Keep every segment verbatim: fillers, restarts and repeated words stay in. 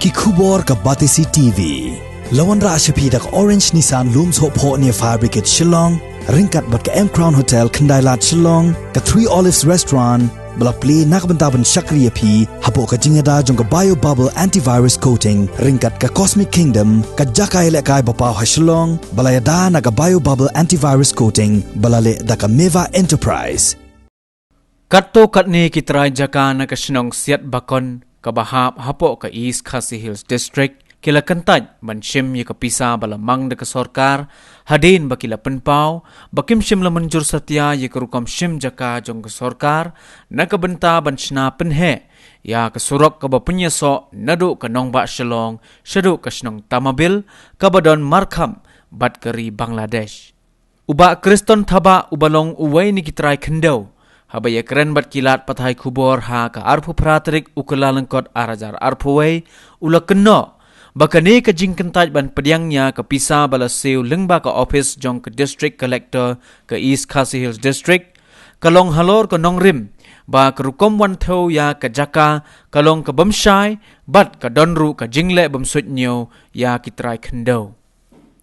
Ki khubor ka Batesi T V. La wanrah sha phi da ka Orange Nissan Lum Sohphoh near Fire Brigade Shillong, ryngkat bad ka M Crown Hotel Khyndailad Shillong, ka Three Olives Restaurant, ba la plie na ka bynta ban shakri ïa phi hapoh ka jingïada jong ka Bio Bubble Antivirus Coating, ryngkat ka Cosmic Kingdom, ka jaka ïalehkai ba paw ha Shillong, ba la ïada na ka Bio Bubble Antivirus Coating, ba la leh da ka Meva Enterprise. Katto katne ki trai jaka na ka shnong Siatbakon kaba hap hapoh ka East Khasi Hills District ki la kyntait ban shim ïa ka pisa ba la mang da ka sorkar, hadien ba ki la pynpaw ba kim shym la mynjur satia ïa ka rukom shim jaka jong ka sorkar na ka bynta ban shna pynheh ïa ka surok kaba pynïasoh naduh ka nongbah Shillong shaduh ka shnong Tamabil kaba don markhap bad ka ri Bangladesh. U Bah Kriston Thabah uba long uwei na ki trai khyndew, haba ïakren bad ki lad pathai khubor ha ka arphew phra tarik u Kyllalyngkot ar hajar arphew wei, u la kynnoh ba kane ka jingkyntait ban pdiang ïa ka pisa ba la siew lyngba ka ophis jong ka District Collector ka East Khasi Hills District ka long halor ka nongrim ba ka rukom wan thew ïa ka jaka ka long ka bym shai bad ka don ruh ka jingleh bym suidñiew ïa ki trai khyndew.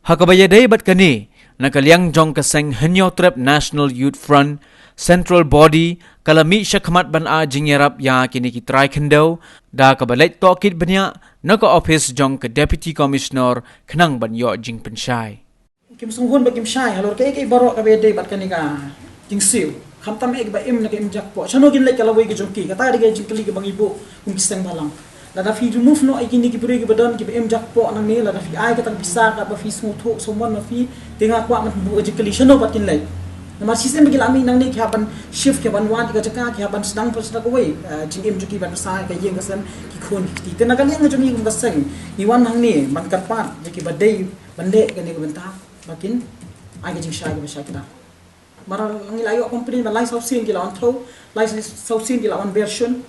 Ha kaba ïadei bad kane, na ka liang jong ka seng Hynñiewtrep National Youth Front, Central Body, ka la mih shakhmat ban ai jingïarap ïa kine ki trai khyndew da kaba leit tohkit bniah na ka ophis jong ka Deputy Commissioner khnang ban ïoh jingpynshai. Kim sngewhun ba kim shai halor kaei kaei baroh kaba ïadei bad kane ka jingsiew. Khamtam eh ba im ne ka im jakpoh. Shano kin leit ka lawei ka jong ki. Kata ka dei ka jingkylli kaba ngi buh kum ki seng balang. Lada phi remove noh ïa kine ki briew kiba don kiba im jakpoh nangne, lada phi ai kata ka pisa katba phi sngewthuh sngewmon ma phi, te nga kwah ban buh ka jingkylli shano pat kin leit. Namar shisien ba ki la mih nangne ki hap ban shift, ki hap ban wad ïa ka jaka, ki hap ban sdang pat sdang kawei, eh, jingim jong ki ban pynshai ka ïing ka sem, ki khun ki kti. Te na ka liang ka jong ngi kum ka seng, ngi wan hangne ban kyrpad ïa kiba dei ban leh kane ka bynta ba kin ai ka jingshai kaba shai kdar. Namar ngi la ïoh complain ba lai saw sien ki la wan thew, lai saw sien ki la wan ber shun,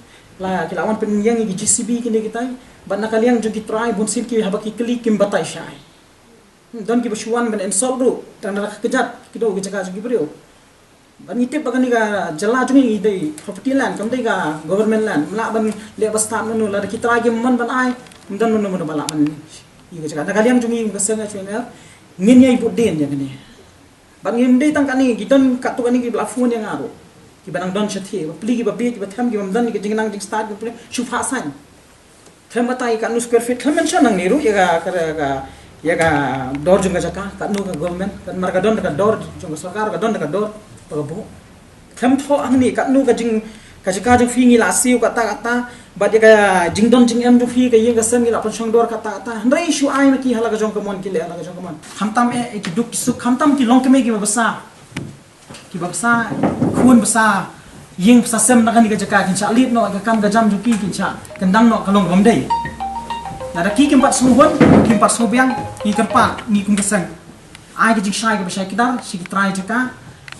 la ki la wan pynïeng ïa ki J C B kine kitai, bad na ka liang jong ki trai bun sien ki haba ki kylli kim batai shai. Hmm, don kiba shu wan ban insult ruh, tang da ka kjat ki dei ki jaka jong ki briew. Bad ngi tip ba kane ka jylla jong ngi dei property land, kam dei ka government land, ym lah ban leh ba stad mano, lada ki trai kim mon ban ai, ym don mano mano ba lah ban ïa ka jaka. Na ka liang jong ngi ka seng H N L ngin ïai bud dien ïa kane. Bad ngim dei tang kane, ki don katto katne kiba la phone ïa nga ruh, kiba nang don shathie, bapli kiba bieit kiba them, kiba ym don ïa ka jingnang jingstad, kiba pli shu phah saiñ. Them batai katno square feet, them mention nangne ruh ïa ka, ka, ka, ïa ka dor jong ka jaka, katno ka government, katno mar ka don ka dor jong ka sorkar, ka don ka dor ba ka buh. Them thoh hangne katno ka jing, ka jaka jong phi ngi la siew kata kata, bad ïa ka jingdon jingem jong phi, ka ïing ka sem ngi la pynshong dor kata kata. Hynrei shu ai ma ki ha la ka jong ka mon, ki leh ha la ka jong ka mon. Khamtam eh, eh, ki duk ki suk, khamtam ki longkmie kiba bsa, kiba bsa khun, bsa ïing, bsa sem na kane ka jaka, kin shah leit noh ïa ka kam ka jam jong ki, kin shah kyndang noh ka long kaba ym dei. Lada ki kim pat sngewhun, kim pat sngewbiang, ngi kyrpad, ngi kum ka seng, ai ka jingshai kaba shai kdar sha ki trai jaka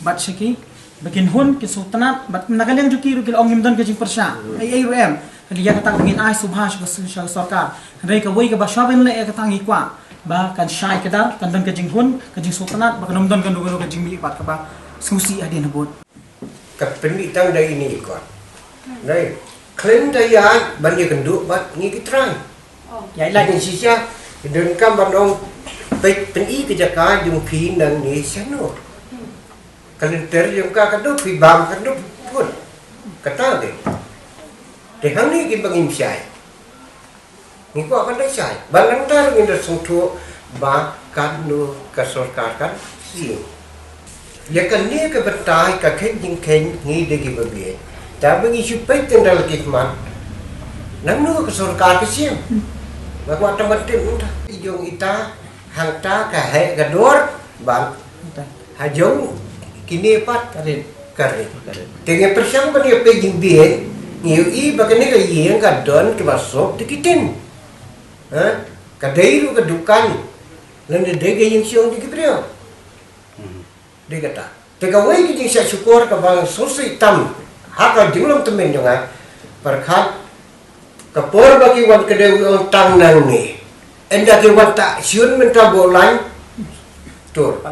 bad sha ki ba kin hun, kin sngewtynnat, bad na ka liang jong ki ruh ki la ong ngim don ka jingpyrshah. Ei ei ruh em. Hynrei ïa kata ka ngin ai sngewbha sha ka, sha ka sorkar. Hynrei kawei kaba shwa ban leh ïa kata ngi kwah ba kan shai kdar, kan don ka jinghun, ka jingsngewtynnat, ba kan ym don kano kano ka jingmihpat kaba sngewsih hadien habud. Ka pynmih tang da ine i kot. Dei khlem da ïaid ban ïakynduh bad ngi ki trai. Ïa, ïa, ïa. Ngi shisha, donkam ban ong, peit pyni ka jaka jong phi nangne shano. Ka lynter jong ka ka duk, phi bam ka duk put. Kata dei. Te hangne ki ba ngim shai. Ngi kwah ban da shai. Ba nangta ruh ngin da sngewthuh ba katno ka sorkar kan siew. Ïa kane ka batai ka kheiñ jingkheiñ ngi dei kiba bieit. Tangba ngi shu peit tang da la ki khmat. Nangno ka sorkar ka siew. Ba kwah tang ban tip nangta. I jong ita hangta ka heh ka dor ban. Ha jong kine pat ka rit. Ka rit. Te ngi pyrshang ban ïa peit jingbieit, ngi ïohi ba kane ka ïing ka don kiba sop da ki tin. Ha? Ka dei ruh ka dukan. Lane dei ka ïing shong jong ki briew. Dei kata. Te kawei ka jingshah shukor kaba sngewsih tam ha ka jinglong tymmen jong nga. Pyrkhat ka por ba ki wan kdew, ong tang nangne. Ynda ki wan ta shun mynta, buh lain tur.